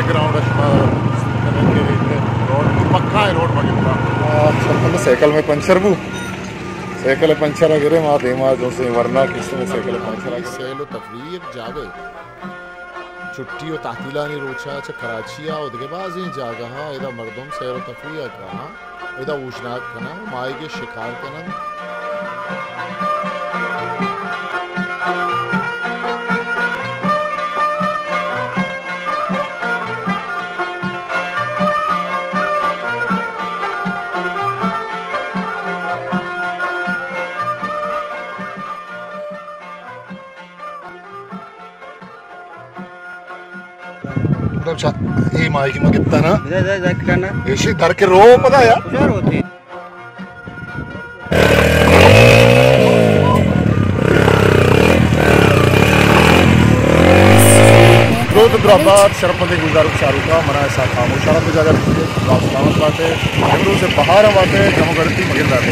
گراؤنڈ ءَ شما کنیں کہ روڈ پکا ہے، روڈ مہ گپتا۔ آ، سرپند سائیکل میں پنچر بو، سائیکل پنچر ءَ گرے، ما دیما جو سے ورنا کس میں سائیکل پنچر ءَ گرے۔ سیل و تفریح یک جاگہ، چھٹی و تعطیلانی روچا چہ کراچی ءَ و دگہ بازیں جاگہاں ادا مردم سیر و تفریح ءَ کاہاں۔ ادا اوژناگ کناں، ماہیگ ءِ شکار کناں۔ مطلب چا، اے ماہیگ ما گپتا نا۔ بدا، بدا، بدا، کٹانا۔ ایشی در کے رو پدا یا۔ کجا روتے؟ درود درابات، شرپندیں گلدار و چاروکاں، منا اسحاق خاموش ءَ را تو جاگہ دیتے، باز سلامت باتے، امروز بہار باتے، کم گڑتی مگل داتے۔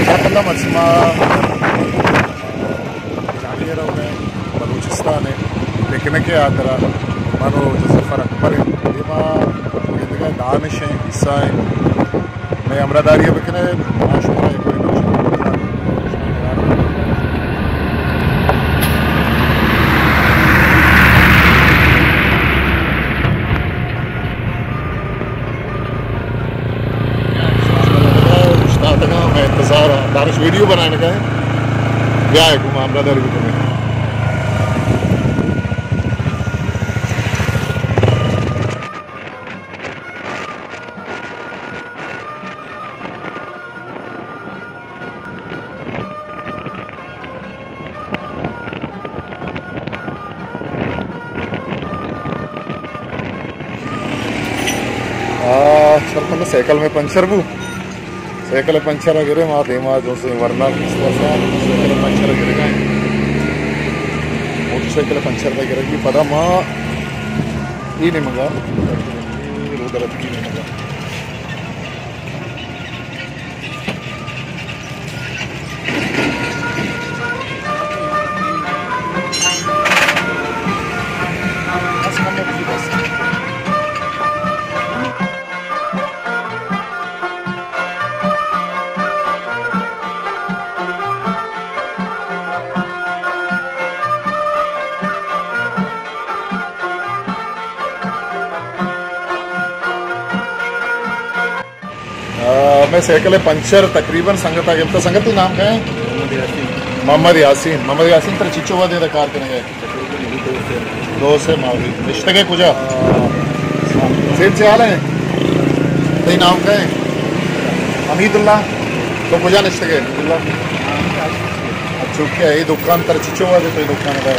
شرپنداں مرچی ما جاگہے روگ ءَ ایں، بلوچستان ءِ پکنک ءِ ہاترا، من و جزیفر اکبر ایں۔ دیما گندگ ءَ دانش ایں، عیسیٰ ایں۔ مئے ہمراہداری ءَ بکن ئے، ما شمارا یک واری نوش اوشتاتگاں، مئے انتظار ءَ۔ دانش ویڈیو بنائینگ ءَ ایں۔ بیا اے گوں ما ہمراہداری بکن ئے۔ آ، سرپند سائیکل میں پنچر بو۔ سائیکل پنچر ءَ گرے، ما دیما جو سے ورنا کس طرح سائیکل پنچر ءَ گرگا ایں۔ موٹر سائیکل پنچر ءَ گرگی پدا ما اے نیمگا، رو درتکی نیمگا۔ آ، مئے سائیکل ءِ پنچر تقریباً سنگت ءَ گپتہ۔ سنگت، تئی نام کئے ایں؟ محمد یاسین۔ محمد یاسین، ترا چنچو وہد ایں ادا کار کنگ ءَ؟ دو سے ماہ بیت۔ نشتگ ئے کجا؟ سیٹھ سے حال ایں؟ تئی نام کئے ایں؟ حمید اللہ۔ تو کجا نشتگ ئے؟ اچھا، کیا اے دکان ترا چنچو وہد ایں، تئی دکان ءَ؟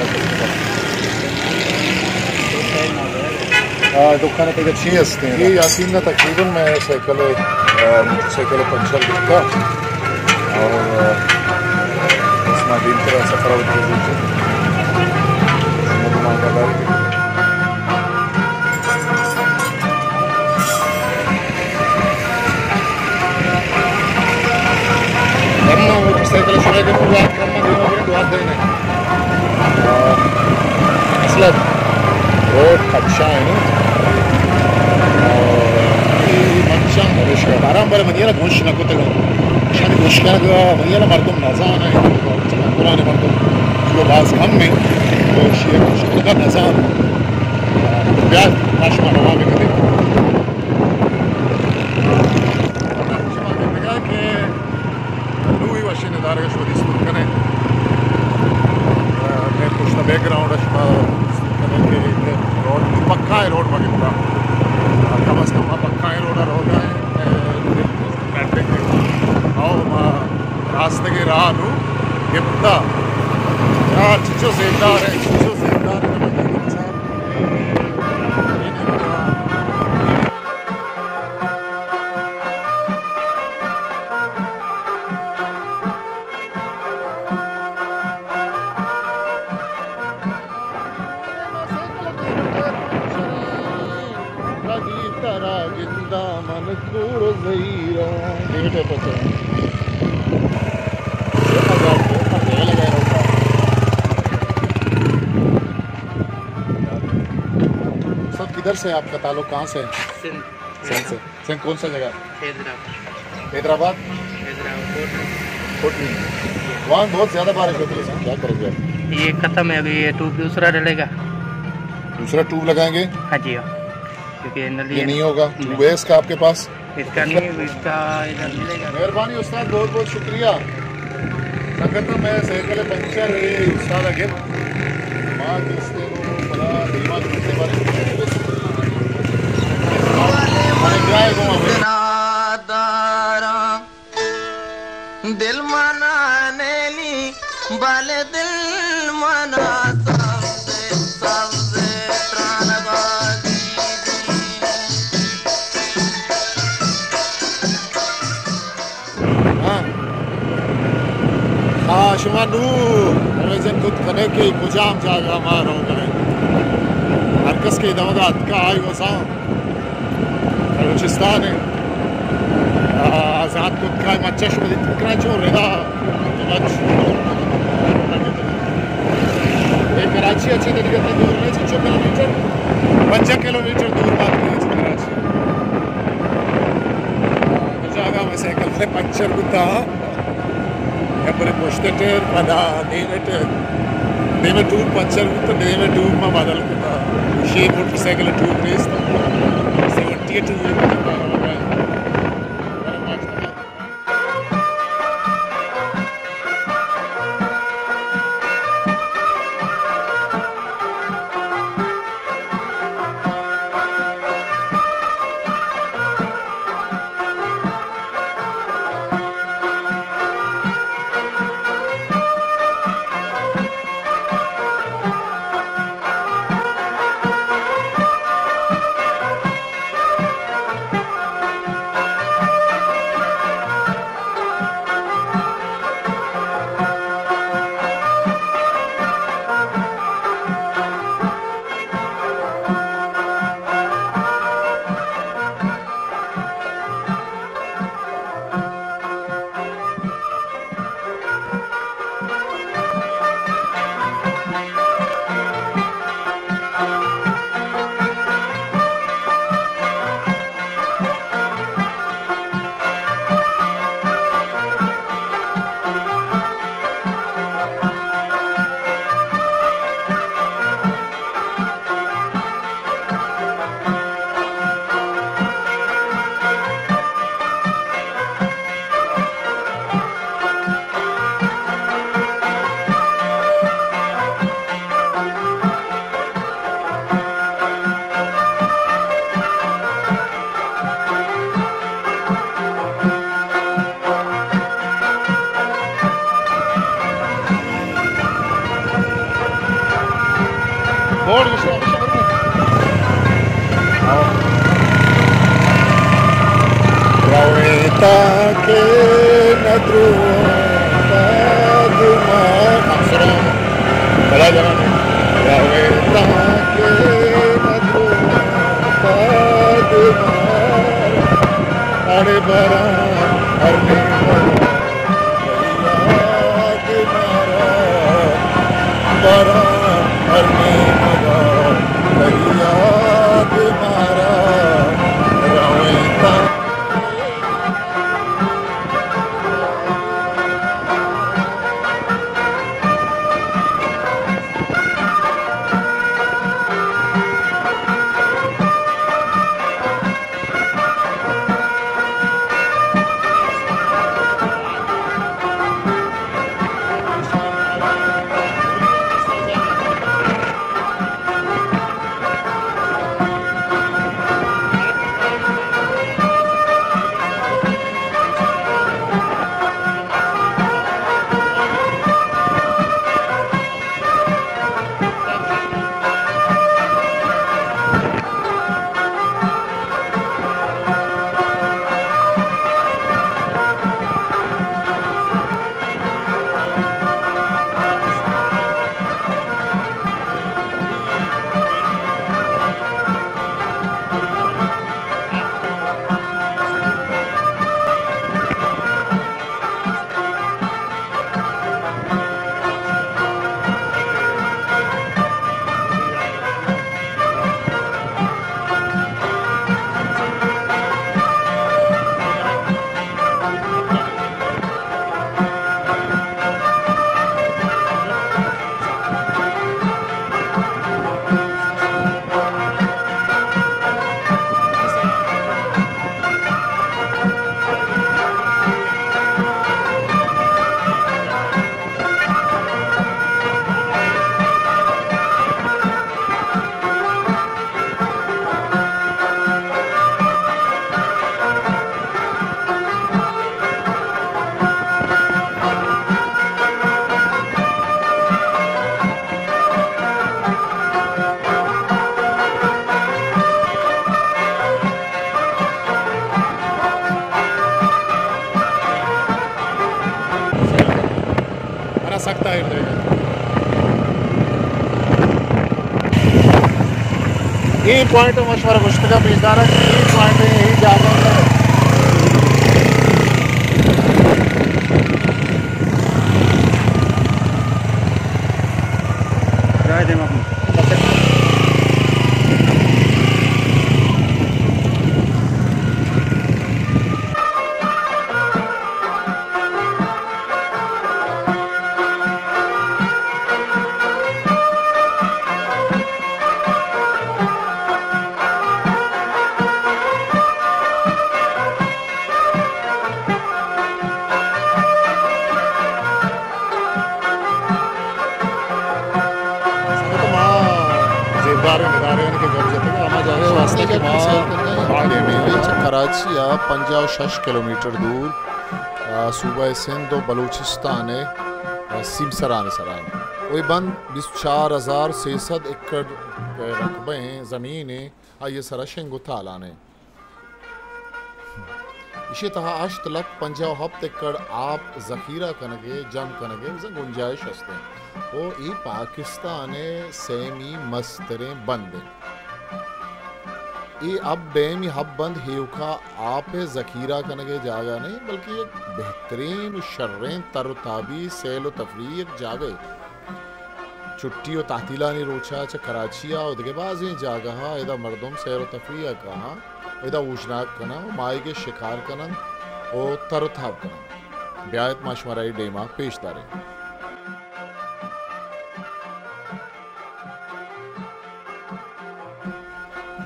آ، دکان ءِ پگہ چی است ایں؟ اے یاسین ءَ تقریباً مئے سائیکل، آ، موٹر سائیکل پنچر گپتا اور، آ، بس ما دیمترا سفر ءَ اتکگ بوتیں۔ شما دماغ داری۔ اما موٹر سائیکل شمئے کہ پورا کم دیما بریں، دعا دینے۔ آ، اصل ءَ روڈ کچا ایں نا۔ اور اے مچاں باران بارے منی ءَ را گوش نہ کتگ۔ شانی گوش کنگ منی ءَ را مردم نزان ایں۔ قرآن مردم جو باز کم ایں۔ تو شیئر گوش کنگ نزان۔ بیا، ما شما روان بکنیں۔ شما گندگا کہ نوی وشیں ندارگ شما دیست کنئے۔ مئے پشت بیک گراؤنڈ شما دیست کنئے کہ روڈ پکائیں، روڈ مہ گپتا۔ کم از کم پکائیں روڈ روگا ایں۔ او ما راستگیں راہ نو گپتا۔ راہ چچو زیبدار ایں، چچو زیبدار ایں۔ لگی ترا گنداں من کور و زہیراں۔ ٹکٹ ءِ پتہ۔ کدھر سے؟ آپ کا تعلق کہاں سے ہے؟ سندھ۔ سندھ سے۔ سندھ کون سا جگہ؟ حیدرآباد۔ حیدرآباد؟ حیدرآباد، کوٹڑی۔ کوٹڑی۔ وہاں بہت زیادہ بارش ہوتی ہے سر، کیا کریں گے؟ یہ ختم ہے، ابھی یہ ٹیوب دوسرا ڈلے گا۔ دوسرا ٹیوب لگائیں گے؟ ہاں جی، ہاں۔ کیونکہ نلی یہ نہیں ہوگا، نہیں۔ ٹیوب ہے اس کا آپ کے پاس؟ اس کا نہیں، اس کا ادھر ملے گا۔ مہربانی استاد، بہت بہت شکریہ۔ سنگت، مئے سائیکل پنچر اے استاد ءَ گپت۔ ما کہ استے نوں پدا دیما جنتے بارے جائے گوں ہمیں۔ دل مانا نیلی، بلے دل مانا سبز، سبز ترانگا دیدی۔ ہاں۔ ہاں، شما نوں اویژن کت کنے کہ کجام جاگہ ما روگ ءَ ایں۔ ہر کس کہ دمگ ءَ اتکا آئی وساں بلوچستان ءَ۔ آ، آزات کت کا مچش بدیت بکنا چون ردا۔ اے کراچی ءَ چہ دگہ دور نہ، چنچو کلومیٹر، پنجاہ کلومیٹر دور بات کراچی۔ جاگہ میں سائیکل پنچر بوتا۔ یا بلے پشت ٹائر، پدا دیم ٹائر، دیم ٹیوب پنچر بوت، دیم ٹیوب ما بدل کتا۔ شے موٹر سائیکل ٹیوب نیست، سیونٹی ٹیوب۔ رویں تاکہ نہ دروت داد مار۔ ہمسروں، بلا جوان۔ رویں تاکہ نہ دروت داد مار۔ اڑے براں ہر نیم یاد مارا، براں ہر نیمگا تئی یاد مارا، رویں تاں۔ اے پوائنٹ ہم شمارا گوشتگا پیش دارا کہ اے پوائنٹ اے، اے جاگہ اے۔ جائے دیم اپنے۔ سنگت، ما زیبداریں ادارے کہ گپ جتگ، ہما جاگہ واسطہ کہ ما آ ڈیم ءَ چہ کراچی ءَ پنجاہ و شش کلومیٹر دور، آ، صوبہ سندھ و بلوچستان ءِ، آ، سیمسران ءِ سرا ایں۔ و اے بند بیست و چار ہزار سئے سد ایکڑ ءِ رقبہ ایں زمین ایں، آئی ءِ سرا شنگ و تالان ایں۔ ایشی ءِ تہا ہشت لکھ پنجاہ و ہپت ایکڑ آپ ذخیرہ کنگ ءِ، جم کنگ ءِ بزاں گنجائش است انت و اے پاکستان ءِ سیمی مستریں بند انت۔ اے حب ڈیم، اے حب بند ایوکا آپ ءِ ذخیرہ کنگ ءِ جاگہ نہ انت، بلکہ یک بہترین و شریں تر و تابی سیل و تفریح یک جاگہ انت۔ چھٹی و تعطیلانی روچا چہ کراچی ءَ و دگہ بازیں جاگہاں ادا مردم سیر و تفریح ءَ کاہاں، ادا اوژناگ کناں و ماہیگ ءِ شکار کننت و تر و تاب کننت۔ بیایت ما شمارا اے ڈیم ءَ پیش داریں۔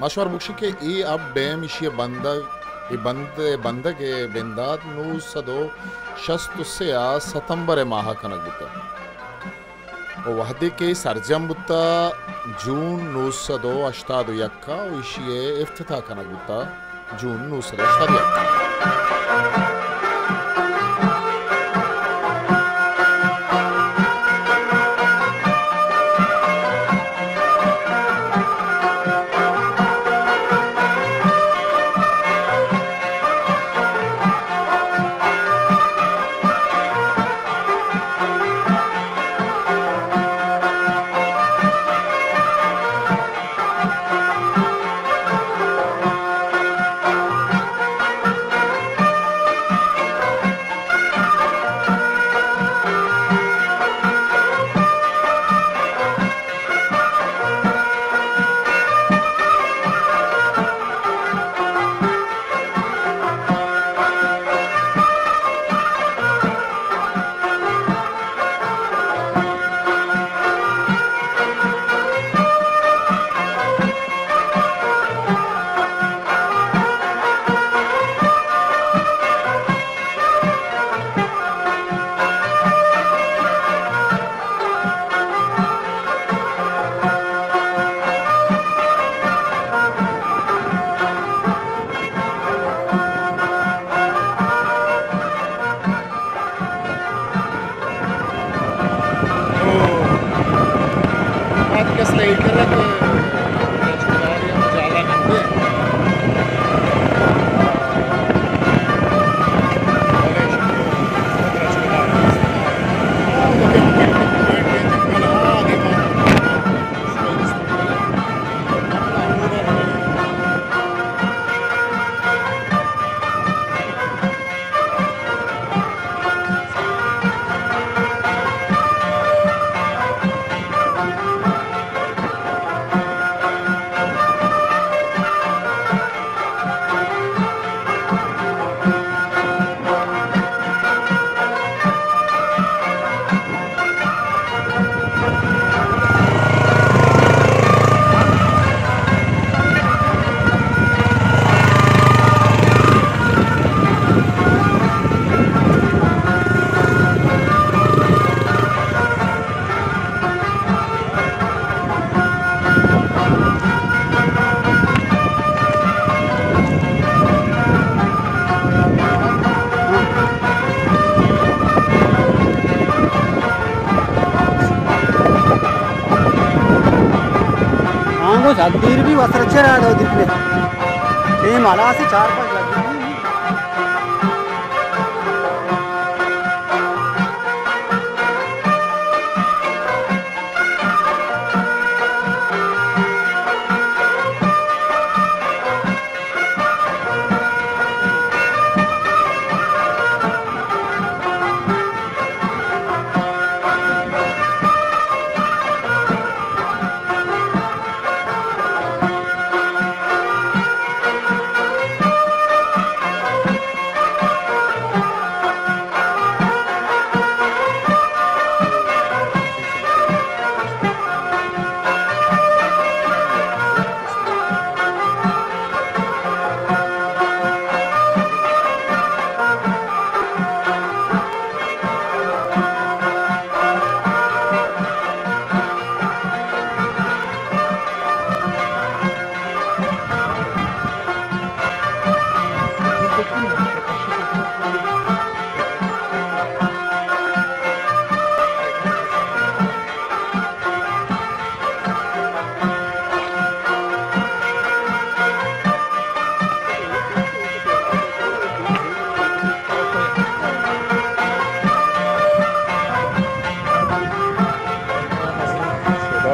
ما شمارا بگوشیں کہ اے حب ڈیم، ایشی ءِ بندگ، اے بند، بندگ ءِ بندات نو سد و شست و سے ءَ ستمبر ءِ ماہ ءَ کنگ بوتگ۔ و وہدے کہ سرجم بوتہ جون نو سد و ہشتاد و یک ءَ و ایشی ءِ افتتاح کنگ بوتہ جون نو سد و ہشتاد و یک ءَ۔ آنگو سک دیر بی وسر چرا دو دکنے۔ ٹیم ہلاسی چار پانچ لگی۔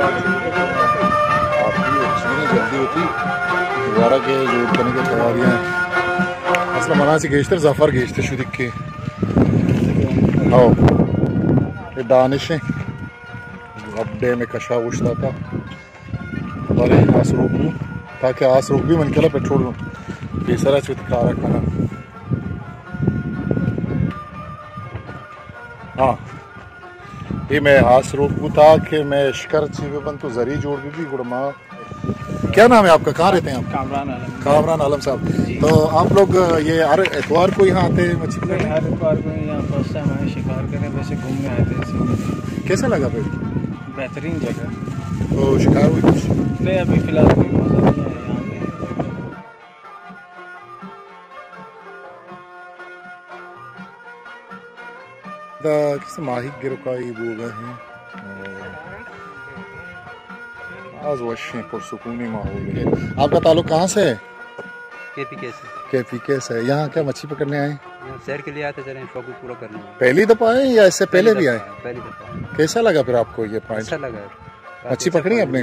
آپ کی چیزیں جلدی ہوتی، دوبارہ کے جوڑ کرنے کی تیاریاں ہیں۔ اصل منا سے گیشتر ظفر گیشتر شدی کے۔ ہاؤ، یہ دانش ہیں۔ اب ڈیم کشا اوشتاتا، بارے آس روک بو، تاکہ آس روک بی من کلا پٹرول پیسرا چوت کارا کنا۔ ہاں، یہ میں آس روک بو تاکہ میں شکر چی بی بن تو زری جوڑ بی بی گڑ ما۔ کیا نام ہے آپ کا؟ کہاں رہتے ہیں آپ؟ کامران عالم۔ کامران عالم صاحب۔ جی۔ تو آپ لوگ یہ ہر اتوار کو یہاں آتے ہیں مچھی پکڑنے؟ نہیں، ہر اتوار کو نہیں، یہاں فرسٹ ٹائم آئے شکار کریں، ویسے گھومنے آئے تھے اسی وجہ سے۔ کیسا لگا پھر؟ بہترین جگہ۔ تو شکار ہوئی کچھ؟ نہیں، ابھی فی الحال کوئی موسم نہیں ہے یہاں پہ۔ دا کسے ماہی گروکائی بوگا ہیں۔ آز وشیں پرسکونی ماحول ہے۔ آپ کا تعلق کہاں سے ہے؟ کے پی کے سے۔ کے پی کے سے۔ یہاں کیا مچھی پکڑنے آئے ہیں؟ یہاں سیر کے لیے آتے، چلیں شوق بھی پورا کرنا ہے۔ پہلی دفعہ آئے ہیں یا اس سے پہلے بھی آئے؟ پہلی دفعہ۔ کیسا لگا پھر آپ کو یہ پوائنٹ؟ اچھا لگا۔ مچھی پکڑی آپ نے؟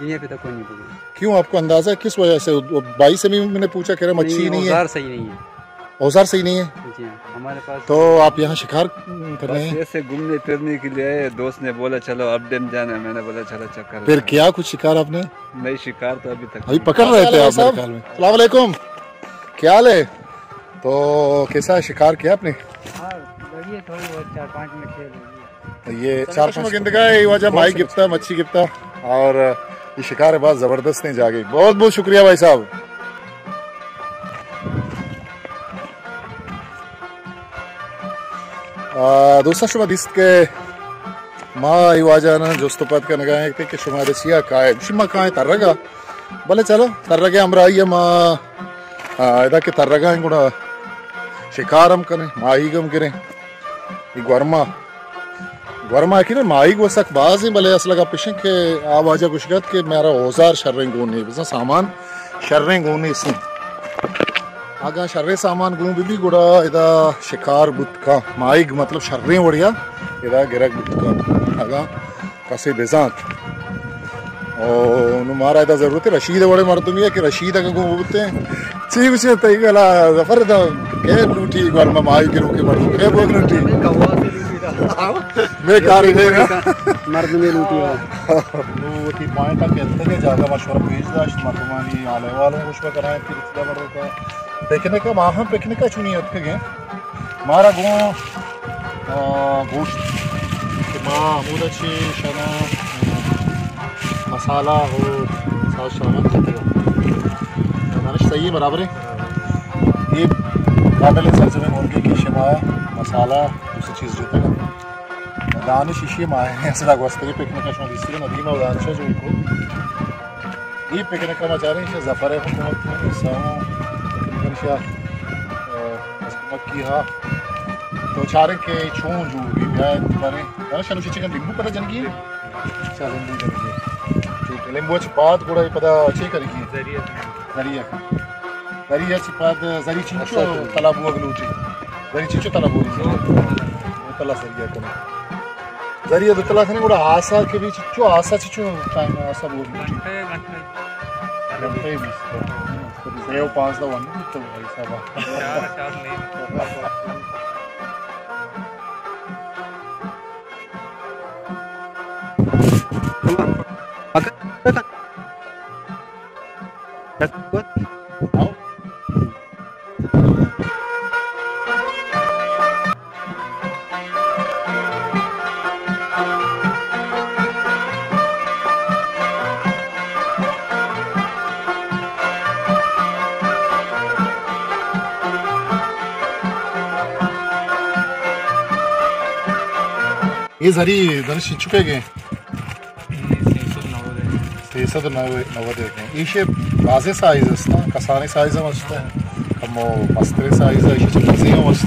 جی، ابھی تک کوئی نہیں پکڑی۔ کیوں، آپ کو اندازہ ہے کس وجہ سے؟ بائی سے بھی میں نے پوچھا، کہہ رہا مچھی نہیں، نہیں ہے۔ اوزار صحیح نہیں ہے۔ اوزار صحیح نہیں ہے؟ جی ہاں، ہمارے پاس۔ تو آپ یہاں شکار کر رہے ہیں؟ بس ایسے گھومنے پھرنے کے لیے آئے، دوست نے بولا چلو اب ڈیم جانا ہے، میں نے بولا چلو چکر لگا۔ پھر کیا کچھ شکار آپ نے؟ نہیں، شکار تو ابھی تک ابھی نہیں۔ پکڑ رہے تھے آپ میرے خیال میں۔ السلام علیکم، کیا حال ہے؟ تو کیسا شکار کیا آپ نے؟ ہاں، لگی ہے تھوڑی بہت، چار پانچ منٹ کھیل ہوئی ہے۔ یہ چار پانچ گندگا ہے، یہ واجہ ماہی گپتا، مچھی گپتا اور یہ شکار ہے، بات زبردست ہیں جاگے۔ بہت بہت شکریہ بھائی صاحب۔ آ، دوستاں، شما دیست کہ ما ای واجہانا جست و پد کنگا ہیں کہ شما ادا چیا کائے؟ گوشی ما کائیں ترگا۔ بلے چلو، ترگے ہمراہی ما، آ، ادا کہ ترگا ہیں گڑا شکار ہم کنیں، ماہیگ ہم گریں۔ ای گورما، گورما کہ نا ماہیگ و سک باز ہیں، بلے اصل گپ اش انت کہ آ واجہ گوشگ ات کہ مارا اوزار شریں گون نہیں، بزاں سامان شریں گون نیست۔ اگاں شریں سامان گون بہ بی گڑا ادا شکار بوت کن، ماہیگ مطلب شریں وڑیا ادا گرگ بوت کن، اگاں کسے بزانت۔ او نو مارا ادا ضرورت ہے رشید وڑے مردمی ہے کہ رشید اگاں گون بوتے ہیں۔ چی گوشے تئی گلا ظفر دا کہ لوٹی گورما ماہی گروکے مردم کہ بوگ لوٹی۔ میں کاری نہیں نا۔ مردمی لوٹی ہے۔ نو وتی پوائنٹ ءَ کہ اتکگ ءَ جاگہ ما شما پیش داشت، مردمانی حال احوال ہم گوش بہ کنائیں کہ رسیدہ مروکا پکنک ءَ، ما ہم پکنک ءَ چونی اتکگ ایں۔ مارا گوں، آ، گوشت کہ ما ہمودا چہ شنا، آ، مسالہ و ساز سامان کتگ۔ دانش صحیح ہے، برابر ہے۔ یہ قابل سرزمین مرگی کی شما مسالہ دوسری چیز جتگ۔ دانش ایشی ماہ اصلا گوستگی پکنک ءَ شما دیستی ندیم ءَ دانش ءَ جوڑ کو۔ اے پکنک ءَ ما چاریں ایشی ظفر ءِ حکومت ءَ ایشی، ا، حکومت کی ہا۔ تو چاریں کہ چون جوڑ بی بیا بریں۔ دانش انو چکن لیمبو پدا جنگی۔ اچھا، لیمبو جنگی۔ ٹھیک ہے، لیمبو چ بعد گڑا پدا چے کرگی؟ ذریعہ۔ ذریعہ۔ زری ءَ چہ پد زری چنچو تلا بوگ لوٹی؟ زری چنچو تلا بوگ لوٹی؟ دو تلا زری ءَ کنے۔ زری ءَ دو تلا کنے گڑا آسا کہ بی چنچو، آسا چنچو ٹائم آسا بوگ لوٹی؟ گھنٹے، گھنٹے۔ گھنٹے بیست۔ سہ و پانزدہ ون تو بھائی صاحب۔ چار، چار نہیں۔ اے زری دانش چنچکے گے؟ اے سئے سد نود اے۔ سئے سد نود اے۔ ایشی بازیں سائز است، کسانیں سائز ہم است، کمو مستریں سائز، ایشی چہ بزیں ہم است۔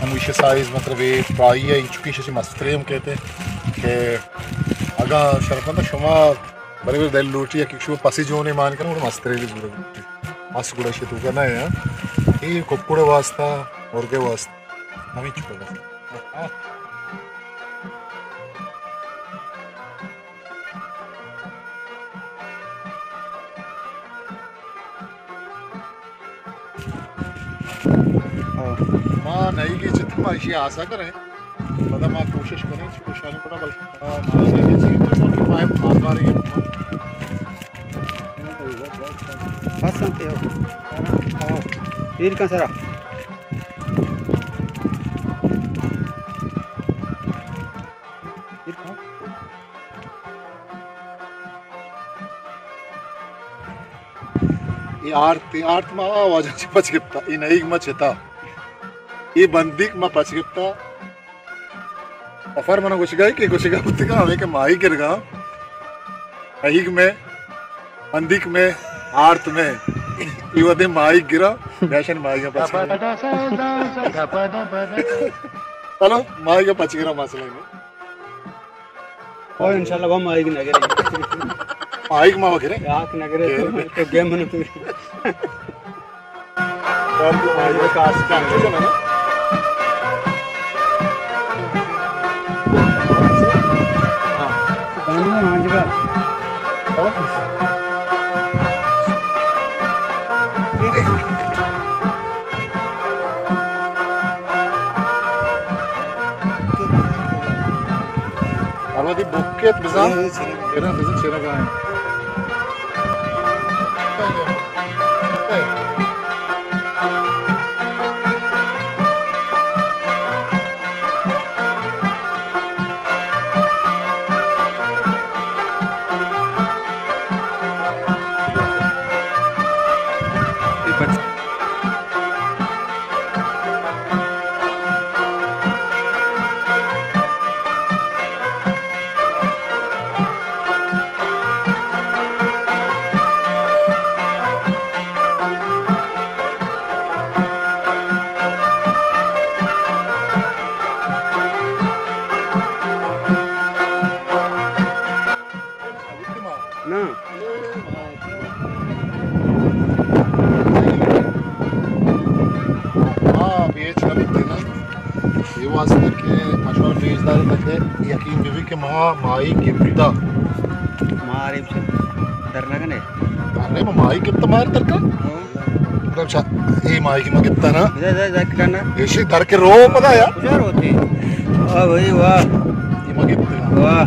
ہم ایشی سائز مطلب اے فرائی ہے، انچو کہ ایشی چہ مستریں ہم کہتے کہ اگاں شرفمند شما برے برے دل لوٹی یا کہ شما پسی جونے مان کن، گڑا مستریں بھی ضرورت ہے۔ مس گڑا ایشی تو کا نہ ہے، ہاں۔ اے ککڑے واسطہ، مرگے واسطہ، ہمیں چکا۔ ہاں۔ ما نئیگی چت ما ایشی آسا کریں۔ پدا ما کوشش کریں، چی کوشانی پڑا بلکہ ما، ما ایشی چی کریں، ما آسا رہی۔ پسند ہے۔ تیر کا سرا۔ اے آرت، اے آرت ما آ واجہ چہ پچ گپتا، اے نئیگ ما چتا، اے بندیک ما پچ گپتا۔ سفر منا گوشگا کہ گوشگا بوتگا ہمیں کہ ماہی گرگا، نئیگ میں، بندیک میں، آرت میں، اے ودے ماہی گرا، بیاشن ماہی گا پچ گرا۔ چلو، ماہی گا پچ گرا مسئلہ نہیں۔ او انشاءاللہ وہ ماہیگ نہ گرے۔ ماہیگ ما وگرے؟ آک نہ گرے تو، تو گیم نہ تو۔ گانا مانجگا۔ ہمودی بکت بزاں۔ اے، اے، چرگ۔ بزاں، بزاں چرگ آئیں۔ نا۔ ہاں، بیچ کا بھی دینا۔ اے واسطہ کہ مشورہ پیش دار تک ہے، یقین بی بی کہ ما مائی گپتا۔ ما عارف سے در نہ کنے۔ ارے، ما مائی گپتا مار در کا؟ ہاں۔ اچھا، اے ماہیگ ما گپتا نا۔ ادا، ادا، ادا کنا۔ ایشی در کے رو پدا یا؟ کجا روتے؟ واہ بھائی، واہ۔ اے ما گپتا نا۔ واہ۔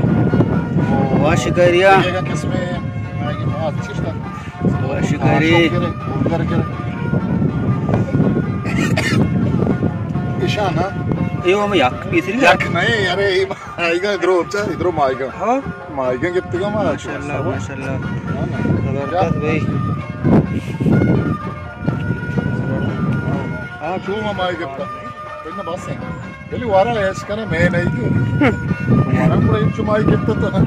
واہ، شکریہ۔ یہ کا قسم ہے؟ ماہیگ ما اچھا شتا۔ واہ، شکریہ۔ ہاں، شکر ہے۔ گور کر کر۔ ایشانا۔ اے وہ میں یک پیسری یک نہیں، ارے، اے ما-، آئیگا ادرو، اچھا، ادرو ماہیگا۔ ہاں۔ ماہیگا گپتگا ما، ماشاءاللہ، ماشاءاللہ۔ ہاں نا۔ زبردست بھائی۔ ہاں، چو ما ماہی گپتا۔ اتنا بس ہے۔ بلی وارا ایش کنے میں نہیں کہ۔ وارا پورا انچو ماہی گپتا تھا۔ ہاں۔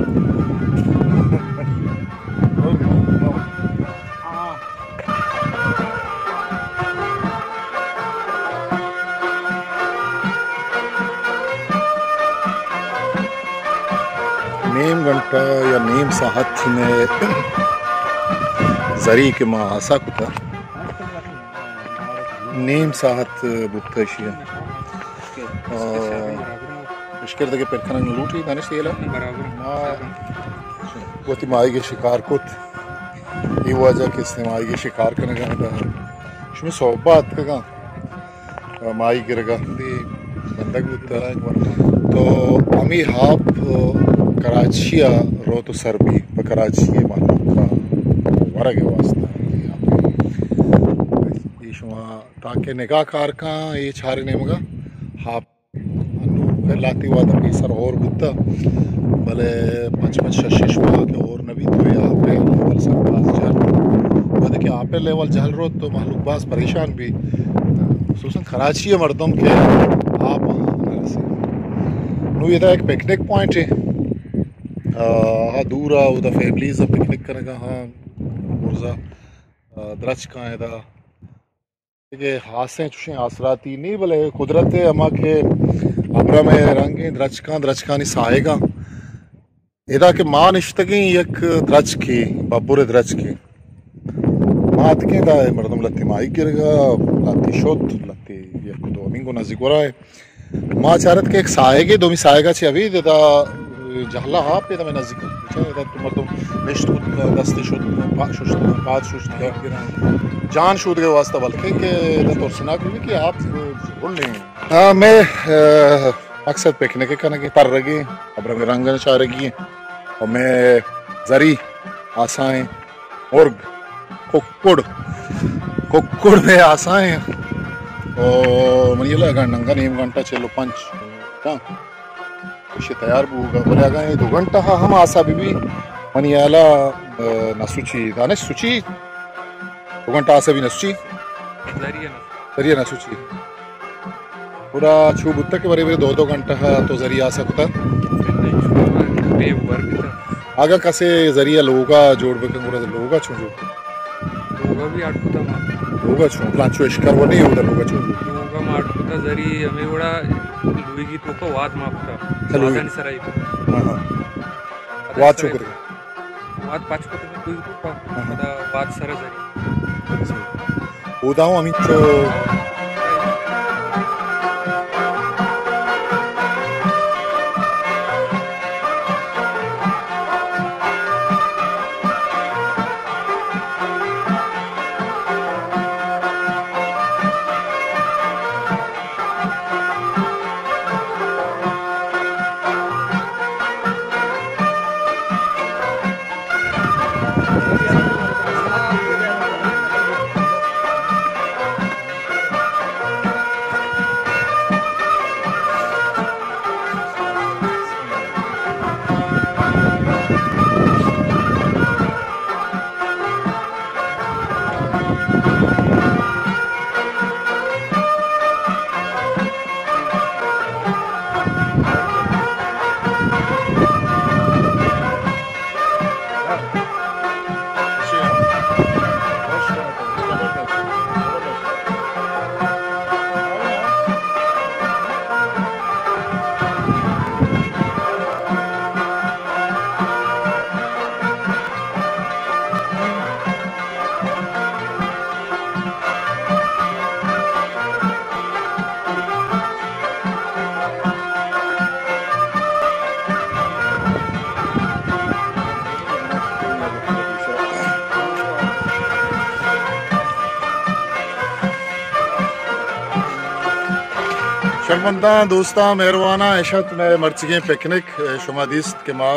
نیم گھنٹہ یا نیم ساعت میں زری کہ ما آسا کتا، نیم ساعت بوتا ایشی ءَ۔ آ، اشکر دگہ پر کنگ لوٹی دانش تیلا۔ برابر۔ ما وتی ماہیگ شکار کت۔ اے واجہ کہ است ماہیگ شکار کنگا اَنت۔ شمی صحبہ اتکگاں، ماہی گرگا۔ دی بندگ بوتا۔ تو ہمے آپ کراچی ءَ روت و سر بی، پہ کراچی ءِ مہلوک ءَ ورگ ءِ واسطہ۔ اے شما تاکہ نگاہ کار کن، اے چاریں نیمگا آپ انو پھر لاتی وہدا پیسر ہور بوتا، بلے پنچ پنچ شش شش ماہ کہ ہور نہ بیت، تو اے آپ ءِ لیول سک باز جہل روت۔ وہدے کہ آپ ءِ لیول جہل روت تو مہلوک باز پریشان بی، خصوصاً کراچی ءِ مردم کہ آپ نہ رسی۔ نو ادا یک پکنک پوائنٹ ہے، آ، دور ءَ اودا فیملیز پکنک کنگا ہاں، برزا، آ، درچکاں ادا۔ دگہ خاصیں چوشیں آسراتی نی، بلے قدرت ءِ ہما کہ ابرم ءِ رنگیں درچکاں، درچکانی ساہگاں۔ ادا کہ ما نشتگیں یک درچکے، ببر ءِ درچکے۔ ما اتکیں دا مردم لہتے ماہی گرگا، لہتے شت، لہتے یک دو ہمینگو نزیک ورائے۔ ما چارت کہ یک ساہگے، دومی ساہگا چہ ابید ادا جہلا آپ ادا مئے نزیک۔ ادا تو مردم نشت کت، دستی شت، پا-، ششت، پاد ششت۔ جان شودگے واسطہ بلکیں کہ ادا ترسناک بی کہ آپ بھل نہیں۔ ہاں، مئے، آ، مقصد پکنک کنگی، ترگی، ابرم رنگن چارگی۔ اور مئے زری آسائیں۔ مرگ، ککڑ، ککڑ مئے آسائیں۔ او منی اللہ گھنٹہ، نیم گھنٹہ چل و پنچ۔ ہاں۔ ایشی تیار بوگا، بلے اگاں اے دو گھنٹہ ہم آسا بی بی، منی ہیالا، آ، نہ سوچی، دانش سوچی، دو گھنٹہ آسا بی نہ سوچی۔ ذریعہ نہ سوچی۔ ذریعہ نہ سوچی۔ گڑا چو بوتا کہ برے برے دو دو گھنٹہ تو ذریعہ آسا کتا؟ بے ور بیتا۔ اگاں کسے ذریعہ لوگا جوڑ بکن، گڑا لوگا چون جوڑ؟ لوگا بھی اڈ کتا ما۔ لوگا چون؟ پلان چو اشکر و نہیں ہوتا لوگا چون؟ لوگا ما اڈ کتا زری ہمیں وڑا لوئی کی تو کو وات ما کتا۔ اچھا، لوئی۔ واتانی سرائی۔ ہاں، ہاں۔ وات چون کتا؟ وات پچ کتا کوئی تو کا۔ ہاں، ہاں۔ پدا وات سرا زری۔ اچھا۔ اودا ہوں ہمینچو۔ شرمنداں، دوستاں، مہرواناں، اش ات مئے مرچیگیں پکنک۔ شما دیست کہ ما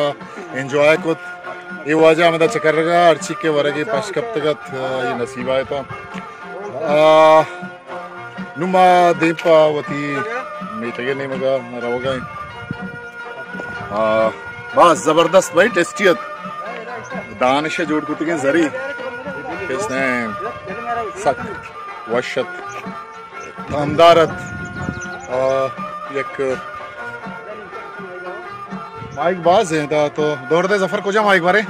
انجوائے کت۔ اے واجہ ہمدا چکرگا، ہرچی کہ ورگی پش کپتگ ات، اے نصیب ءَ اتاں۔ آ، نوں ما دیم پہ وتی میتگ ءِ نیمگ ءَ روگ ءَ ایں۔ آ، باز زبردست بھائی، ٹیسٹی ات۔ دانش ءِ جوڑ کتگیں زری، کس نے سک وش ات۔ دمدار ات۔ آ، یک ماہیگ باز ایں، دا تو دور دے ظفر، کجا ماہیگ بارے؟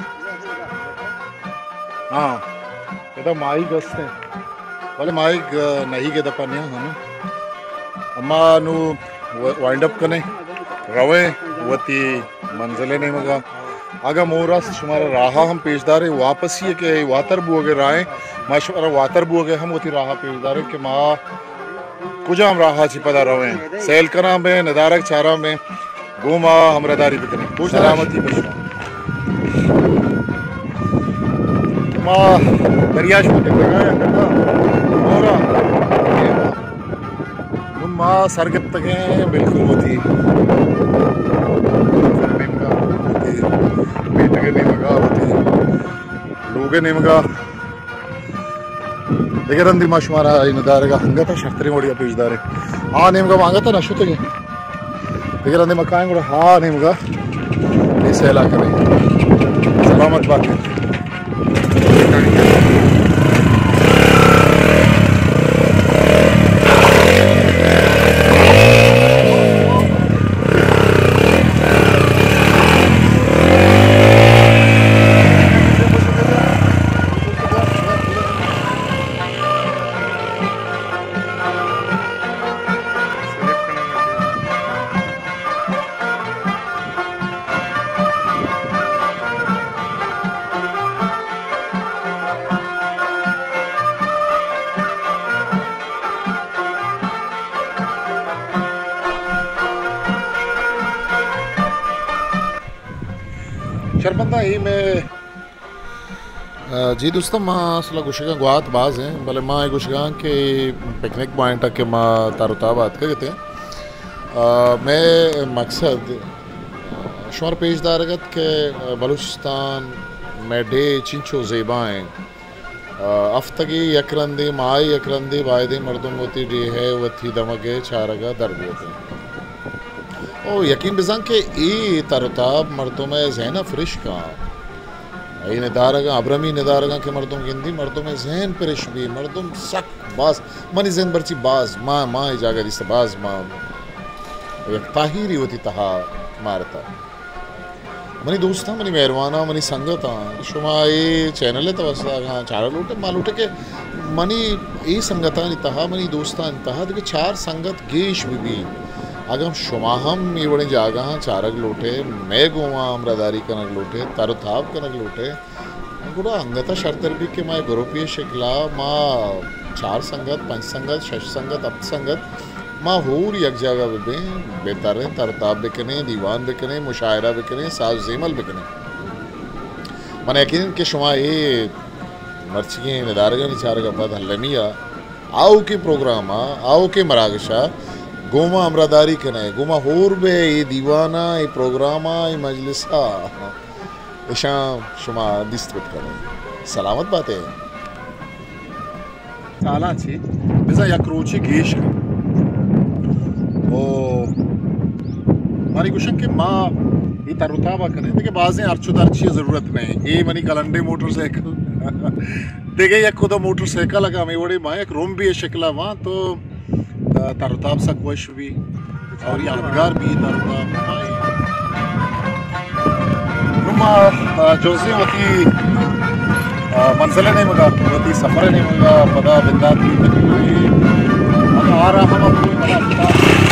ہاں، ادا ماہیگ است ایں، بلے ماہیگ، آ، نہیں گدا پنیا ہم۔ اما نوں و-، وائنڈ اپ کنیں، رویں وتی منزل ءِ نیمگا۔ اگاں مور است، شمارا راہ ہم پیش داریں، واپسی ءِ کہ واتر بوگ ءِ راہ ایں، ما شمارا واتر بوگ ءِ ہم وتی راہ پیش داریں کہ ما کجام راہ ءَ چہ پدا رویں، سیل کناں بیں، ندارگ چاراں بیں، گوں ما ہمراہداری بکنیں۔ سلامتی بشما۔ ما دریا شو ٹپگا یا کتا مورا۔ نوں ما سر گپتگیں بالکل وتی نیمگا، وتی میتگ ءِ نیمگا، وتی لوگ ءِ نیمگا۔ دگہ رندے ما شمارا اے ندارگ ءَ انگت ءَ شرتریں وڑے ءَ پیش داریں۔ آ نیمگا ما انگت ءَ نہ شتگیں۔ دگہ رندے ما کائیں گڑا آ نیمگا اے سیل ءَ کنیں۔ سلامت باتیں۔ اے مئے، آ، جی دوستاں، ما اصل ءَ گوشگاں گوات باز ایں، بلے ما اے گوشگاں کہ پکنک پوائنٹ ءَ کہ ما تر و تاب ءَ اتکگ اتیں، آ، مئے مقصد شمارا پیش دارگ ات کہ بلوچستان مئے ڈیھ چنچو زیبا ایں۔ آ، ہفتگے یک رندے، ماہے یک رندے بایدیں مردم وتی ڈیھ ءَ، وتی دمگ ءَ چارگ ءَ در بیتیں۔ او یقین بزاں کہ اے تر و تاب مردم ءِ ذہن ءَ فریش کاں۔ اے ندارگاں، ابرمی ندارگاں کہ مردم گندی، مردم ءِ ذہن پریش بی، مردم سک باز، منی ذہن برچی باز، ما، ما اے جاگہ دیست باز، ما یک تاہیری وتی تہا مارتا۔ منی دوستاں، منی مہرواناں، منی سنگتاں، شما اے چینل ءِ توسط ءَ اگاں چارگ لوٹے، ما لوٹے کہ منی اے سنگتانی تہا، منی دوستانی تہا دگہ چار سنگت گیش بہ بی۔ اگاں شما ہم اے وڑیں جاگہاں چارگ لوٹے، مئے گوما ہمراہداری کنگ لوٹے، تر و تاب کنگ لوٹے، گڑا انگت ءَ شرتر بیت کہ ما اے گروپے ءِ شکل ءَ ما چار سنگت، پنچ سنگت، شش سنگت، ہپت سنگت، ما ہور یک جاگہ بہ بیں، بہ تریں، تر و تاب بہ کنیں، دیوان بہ کنیں، مشاعرہ بہ کنیں، ساز و زیمل بہ کنیں۔ من یقین کہ شما اے مرچیگیں ندارگانی چارگ ءَ پد المی ءَ آؤکیں پروگرام ءَ، آؤکیں مراگش ءَ گوما ہمراہداری کنئے، گوما ہور بئے اے دیوان ءَ، اے پروگرام ءَ، اے مجلس ءَ۔ اشاں شما دیست کت کنئے۔ سلامت بات ئے۔ سالاں چی بزاں یک روچے گیش کن۔ او مانی گوشن کہ ما اے تر و تاب ءَ کنیں، دگہ بازیں ہرچ و درچی ءِ ضرورت نہ ایں۔ اے منی کلنڈیں موٹر سائیکل۔ دگہ یک خدا موٹر سائیکل اگاں ہمے وڑے ما یک رمبے ءِ شکل ءَ باں تو تر و تاب سک وش بی اور یادگار بی تر و تاب۔ نوں ما، آ، جوزیں وتی، آ، منزل ءِ نیمگ ءَ، وتی سفر ءِ نیمگ ءَ پدا بندات بیت کہ آ راہ ہم پدا